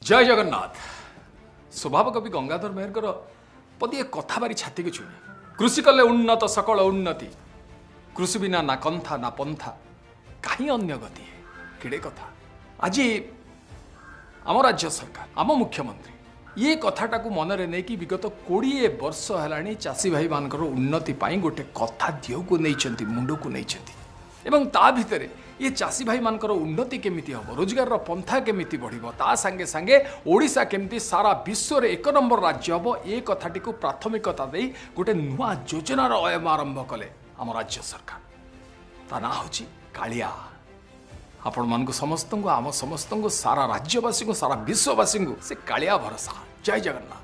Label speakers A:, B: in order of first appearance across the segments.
A: ଜୟ ଜଗନ୍ନାଥ। ସ୍ୱଭାବ କବି ଗଙ୍ଗାଧର ମେହେରଙ୍କର ପଦିଏ କଥା ଭାରି ଛାତିକୁ ଛୁଏଁ। କୃଷି କଲେ ଉନ୍ନତ ସକଳ ଉନ୍ନତି, କୃଷି ବିନା ନା କନ୍ଥା ନା ପନ୍ଥା, କାହିଁ ଅନ୍ୟ ଗତି। କେଡ଼େ କଥା! ଆଜି ଆମ ରାଜ୍ୟ ସରକାର, ଆମ ମୁଖ୍ୟମନ୍ତ୍ରୀ ଇଏ କଥାଟାକୁ ମନରେ ନେଇକି ବିଗତ 20 ବର୍ଷ ହେଲାଣି ଚାଷୀ ଭାଇମାନଙ୍କର ଉନ୍ନତି ପାଇଁ ଗୋଟେ କଥା ଦିହକୁ ନେଇଛନ୍ତି, ମୁଣ୍ଡକୁ ନେଇଛନ୍ତି। ଏବଂ ତା ଭିତରେ ଇଏ ଚାଷୀ ଭାଇମାନଙ୍କର ଉନ୍ନତି କେମିତି ହେବ, ରୋଜଗାରର ପନ୍ଥା କେମିତି ବଢ଼ିବ, ତା ସାଙ୍ଗେ ସାଙ୍ଗେ ଓଡ଼ିଶା କେମିତି ସାରା ବିଶ୍ୱରେ 1 ନମ୍ବର ରାଜ୍ୟ ହେବ, ଏ କଥାଟିକୁ ପ୍ରାଥମିକତା ଦେଇ ଗୋଟେ ନୂଆ ଯୋଜନାର ଆରମ୍ଭ କଲେ ଆମ ରାଜ୍ୟ ସରକାର। ତା ନାଁ ହେଉଛି କାଳିଆ। ଆପଣମାନଙ୍କୁ ସମସ୍ତଙ୍କୁ, ଆମ ସମସ୍ତଙ୍କୁ, ସାରା ରାଜ୍ୟବାସୀଙ୍କୁ, ସାରା ବିଶ୍ୱବାସୀଙ୍କୁ ସେ କାଳିଆ ଭରସା। ଜୟ ଜଗନ୍ନାଥ।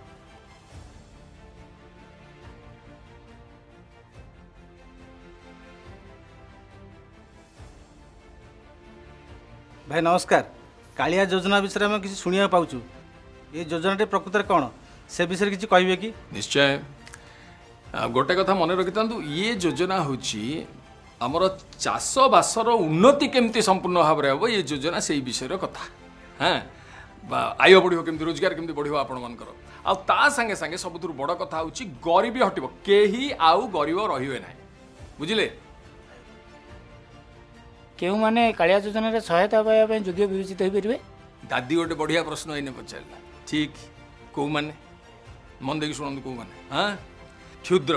B: ଭାଇ ନମସ୍କାର। କାଳିଆ ଯୋଜନା ବିଷୟରେ ଆମେ କିଛି ଶୁଣିବାକୁ ପାଉଛୁ। ଏ ଯୋଜନାଟି ପ୍ରକୃତରେ କ'ଣ, ସେ ବିଷୟରେ କିଛି କହିବେ କି?
A: ନିଶ୍ଚୟ। ଗୋଟେ କଥା ମନେ ରଖିଥାନ୍ତୁ, ଇଏ ଯୋଜନା ହେଉଛି ଆମର ଚାଷବାସର ଉନ୍ନତି କେମିତି ସମ୍ପୂର୍ଣ୍ଣ ଭାବରେ ହେବ, ଏ ଯୋଜନା ସେଇ ବିଷୟର କଥା। ହଁ, ବା ଆୟ ବଢ଼ିବ କେମିତି, ରୋଜଗାର କେମିତି ବଢ଼ିବ ଆପଣମାନଙ୍କର। ଆଉ ତା ସାଙ୍ଗେ ସାଙ୍ଗେ ସବୁଥିରୁ ବଡ଼ କଥା ହେଉଛି ଗରିବୀ ହଟିବ, କେହି ଆଉ ଗରିବ ରହିବେ ନାହିଁ। ବୁଝିଲେ?
C: କେଉଁମାନେ କାଳିଆ ଯୋଜନାରେ ସହାୟତା ପାଇବା ପାଇଁ ଯୋଗ୍ୟ ବିବେଚିତ ହୋଇପାରିବେ?
A: ଦାଦି ଗୋଟେ ବଢ଼ିଆ ପ୍ରଶ୍ନ ଏଇନେ ପଚାରିଲା। ଠିକ୍, କେଉଁମାନେ? ମନ ଦେଇକି ଶୁଣନ୍ତୁ, କେଉଁମାନେ? ହଁ, କ୍ଷୁଦ୍ର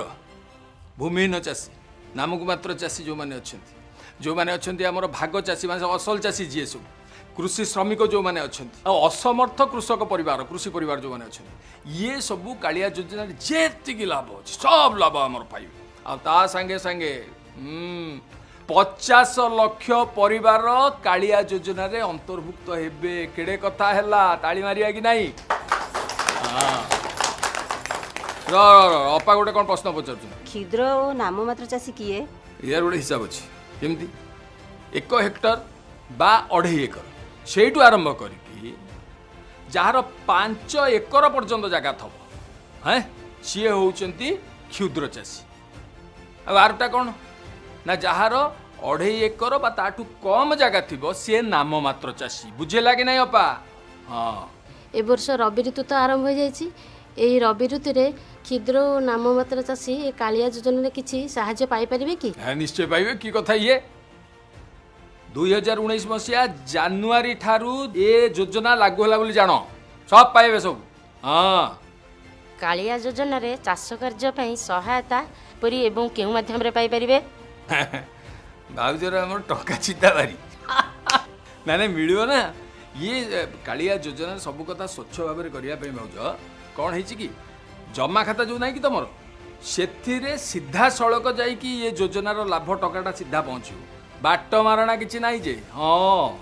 A: ଭୂମିହୀନ ଚାଷୀ, ନାମକୁ ମାତ୍ର ଚାଷୀ ଯେଉଁମାନେ ଅଛନ୍ତି, ଯେଉଁମାନେ ଅଛନ୍ତି ଆମର ଭାଗ ଚାଷୀ, ମାନେ ଅସଲ ଚାଷୀ ଯିଏ ସବୁ, କୃଷି ଶ୍ରମିକ ଯେଉଁମାନେ ଅଛନ୍ତି, ଆଉ ଅସମର୍ଥ କୃଷକ ପରିବାର, କୃଷି ପରିବାର ଯେଉଁମାନେ ଅଛନ୍ତି, ଇଏ ସବୁ କାଳିଆ ଯୋଜନାରେ ଯେତିକି ଲାଭ ଅଛି ସବୁ ଲାଭ ଆମର ପାଇବେ। ଆଉ ତା ସାଙ୍ଗେ ସାଙ୍ଗେ 50 ଲକ୍ଷ ପରିବାର କାଳିଆ ଯୋଜନାରେ ଅନ୍ତର୍ଭୁକ୍ତ ହେବେ। କେଡ଼େ କଥା ହେଲା, ତାଳି ମାରିବା କି ନାହିଁ? ଅପା ଗୋଟେ କ'ଣ ପ୍ରଶ୍ନ ପଚାରୁଛନ୍ତି।
D: କ୍ଷୁଦ୍ର ଓ ନାମମାତ୍ର ଚାଷୀ କିଏ?
A: ୟାର ଗୋଟେ ହିସାବ ଅଛି। କେମିତି? 1 ହେକ୍ଟର ବା 2.5 ଏକର, ସେଇଠୁ ଆରମ୍ଭ କରିକି ଯାହାର 5 ଏକର ପର୍ଯ୍ୟନ୍ତ ଜାଗା ଥବ, ହେଁ, ସିଏ ହେଉଛନ୍ତି କ୍ଷୁଦ୍ର ଚାଷୀ। ଆଉ ଆରଟା କ'ଣ ନା, ଯାହାର 2.5 ଏକର ବା ତାଠୁ କମ୍ ଜାଗା ଥିବ ସିଏ ନାମମାତ୍ର ଚାଷୀ। ବୁଝିଲା କି ନାହିଁ ଅପା? ହଁ।
E: ଏ ବର୍ଷ ରବି ଋତୁ ତ ଆରମ୍ଭ ହୋଇଯାଇଛି। ଏହି ରବି ଋତୁରେ କ୍ଷୁଦ୍ର ଓ ନାମମାତ୍ର ଚାଷୀ ଏ କାଳିଆ ଯୋଜନାରେ କିଛି ସାହାଯ୍ୟ ପାଇପାରିବେ କି?
A: ନିଶ୍ଚୟ ପାଇବେ। କି କଥା ଇଏ! 2019 ମସିହା ଜାନୁଆରୀ ଠାରୁ ଏ ଯୋଜନା ଲାଗୁ ହେଲା ବୋଲି ଜାଣ, ସବୁ ପାଇବେ ସବୁ। ହଁ।
F: କାଳିଆ ଯୋଜନାରେ ଚାଷ କାର୍ଯ୍ୟ ପାଇଁ ସହାୟତା ପରି ଏବଂ କେଉଁ ମାଧ୍ୟମରେ ପାଇପାରିବେ?
A: ଭାଉଜର ଆମର ଟଙ୍କା ଚିନ୍ତା ଭାରି। ନାଇଁ ନାଇଁ, ମିଳିବ ନା। ଇଏ କାଳିଆ ଯୋଜନାରେ ସବୁ କଥା ସ୍ୱଚ୍ଛ ଭାବରେ କରିବା ପାଇଁ ଭାଉଜ କ'ଣ ହେଇଛି କି, ଜମା ଖାତା ଯେଉଁ ନାହିଁ କି ତମର, ସେଥିରେ ସିଧାସଳଖ ଯାଇକି ଇଏ ଯୋଜନାର ଲାଭ ଟଙ୍କାଟା ସିଧା ପହଞ୍ଚିବ, ବାଟ ମାରଣା କିଛି ନାହିଁ ଯେ। ହଁ।